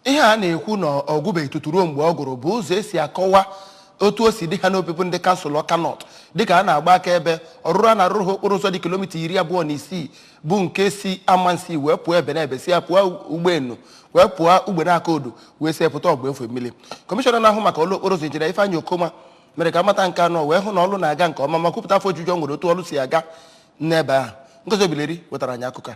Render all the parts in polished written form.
Ihe a na-ekwu na ọgwụbeghị tutu ruo mgbe ọ gụrụ bụ ụzọ esi akọwa otu o si dị ha n'obi bụ ndị kansụl Ọka North, dịka a na-agba aka ebe ọrụrụ a na-arụrụ ha okporo ụzọ dị kilomita 26 bụ nke si Amansi wee pụọ Ebenebe, si ya pụọ Ugbenu, wee pụọ Ugbene Akaodo, wee si pụta Ọgba Efu Mmiri. Kọmishọna na-ahụ maka ọlụ okporo ụzọ, Injinia Ifeanyị Okoma, mere ka amata nke anọ wee hụ na ọlụ na-aga nke ọma, ma kwupụta afọ ojuju ọ nwere otu ọlụ si aga n'ebe ahụ. Ngozi Obileri wetara anyị akụkọ a.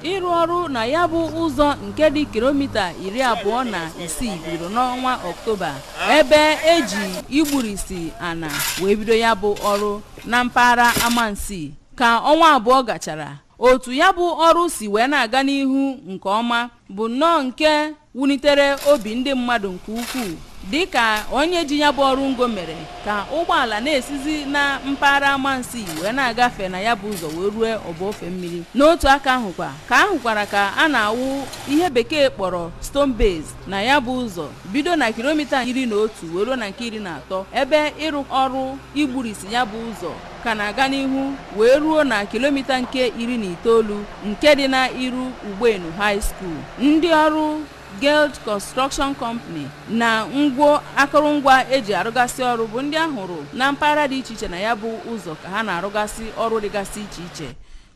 Ịrụ ọrụ na ya bụ ụzọ nke dị kilomita 26 bidoro n'ọnwa Ọktoba, ebe eji igburisi ana wee bido ya bụ ọrụ na mpaghara Amansi. Ka ọnwa 2 gachara, otu ya bụ ọrụ si wee na-aga n'ihu nke ọma bụ nnọọ nke wulitere obi ndị mmadụ nke ukwuu, dịka onye ji ya bụ ọrụ ngo mere ka ụgbọala na-esizi na mpaghara Amansi wee na-agafe na ya bụ ụzọ wee rue ọba ofe mmiri. N'otu aka ahụkwa ka ahụkwara ka a na-awụ ihe Bekee kpọrọ stone base na ya bụ ụzọ, bido na kilomita 11 wee ruo na nke 13, ebe ịrụ ọrụ igburisi ya bụ ụzọ ka na-aga n'ihu wee ruo na kilomita nke 19 nke dị na iru Ugbenu High School. Ndị ọrụ Guild Construction Company na ngwo akụrụngwa eji arụgasị ọrụ bụ ndị ahụrụ na mpaghara dị iche iche na ya bụ ụzọ ka ha na-arụgasị ọrụ dịgasị iche iche.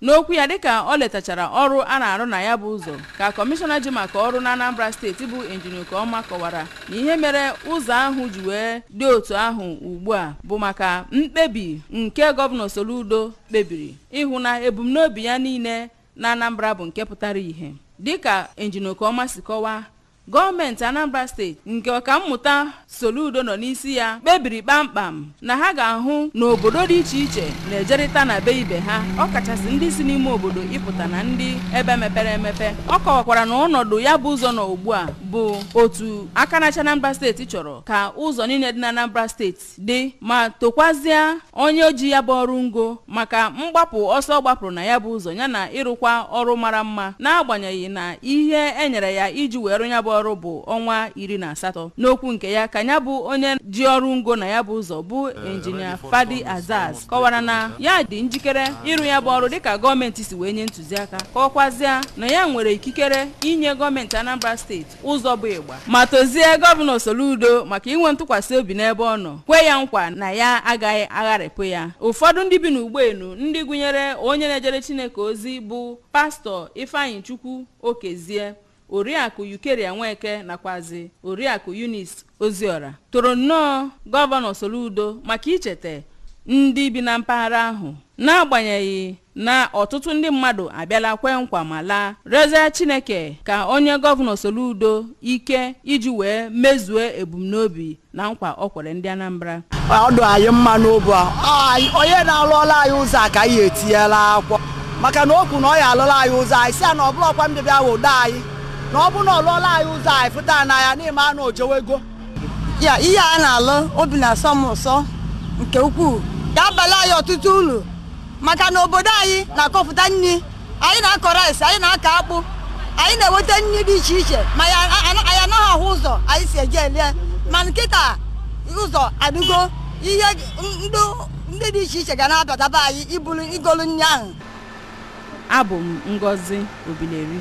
N'okwu ya dịka ọ letachara ọrụ a na-arụ na ya bụ ụzọ, ka kọmishọna ji maka ọrụ na Anambra Steeti bụ Injinia Okeọma kọwara na ihe mere ụzọ ahụ ji wee dị otu ahụ ugbu a bụ maka mkpebi nke Gọvanọ Soludo kpebiri ịhụ na ebumnobi ya niile na Anambra bụ nke pụtara ìhè. Dịka Injinia Okeọma si kọwaa, gọọmenti Anambra Steeti nke Ọkammụta Soludo nọ n'isi ya kpebiri kpamkpam na ha ga-ahụ na obodo dị iche iche na-ejerịta na be ibe ha, ọkachasị ndị si n'ime obodo ịpụta na ndị ebe mepere emepe. Ọ kọwakwara na ọnọdụ ya bụ ụzọ nọ ugbu a bụ otu aka na-achị Anambra Steeti chọrọ ka ụzọ niile dị na Anambra Steeti dị, ma tokwazie onye ji ya bụ ọrụ ngo maka mgbapụ ọsọ gbapụrụ na ya bụ ụzọ ya na ịrụkwa ọrụ mara mma, n'agbanyeghị na ihe e nyere ya iji wee rụ ya bụ ọrụ bụ ọnwa 18. N'okwu nke ya, ka ya bụ onye ji ọrụ ngo na ya bụ ụzọ bụ Injinia Fadi Azaz kọwara na ya dị njikere ịrụ ya bụ ọrụ dịka gọọmenti si wee nye ntụziaka, kọwakwazịa na ya nwere ikikere inye gọọmenti Anambra Steeti ụzọ bụ ịgba, ma tozie Gọvanọ Soludo maka inwe ntụkwasị obi n'ebe ọ nọ, kwe ya nkwa na ya agaghị agharịpụ ya. Ụfọdụ ndị bi n'Ugbenu, ndị gụnyere onye na-ejere Chineke ozi bụ Pastọ Ifeanyị Chukwu Okezie, Oriakụ Yukeria Nweke, nakwazi Oriakụ Eunice Oziora, toro nnọọ Gọvanọ Soludo maka icheta ndị bi na mpaghara ahụ, n'agbanyeghị na ọtụtụ ndị mmadụ abịala kwe nkwa ma laa. Rịọzie Chineke ka onye Gọvanọ Soludo ike iji wee mezue ebumnobi na nkwa ọ kwere ndị Anambra. Ọdụ anyị mma n'obu a, onye na-alụọla anyị ụzọ a ka anyị etinyela akwụkwọ, maka na okwu na ọ ya alụla anyị ụzọ anyị si ya na ọ bụrụ ọkwa mbịbịa wụ ụda anyị na ọ bụ na ọ lụọla anyị ụzọ anyị fụta n'anya n'ime anụ ojewego. Ya ihe a na-alụ, obi na-asọ m ụsọ nke ukwuu, ga-abalị anyị ọtụtụ uru, maka na obodo anyị na-akọpụta nri. Anyị na-akọ rice, anyị na-akọ akpụ, anyị na-enweta nri dị iche iche, ma anyị anaghị ahụ ụzọ anyị si eje elie. Ma nkịta ụzọ adịgo, ihe ndị dị iche iche ga na-abịataba anyị ibulu igolu nri ahụ. Abụ m Ngozi Obileri.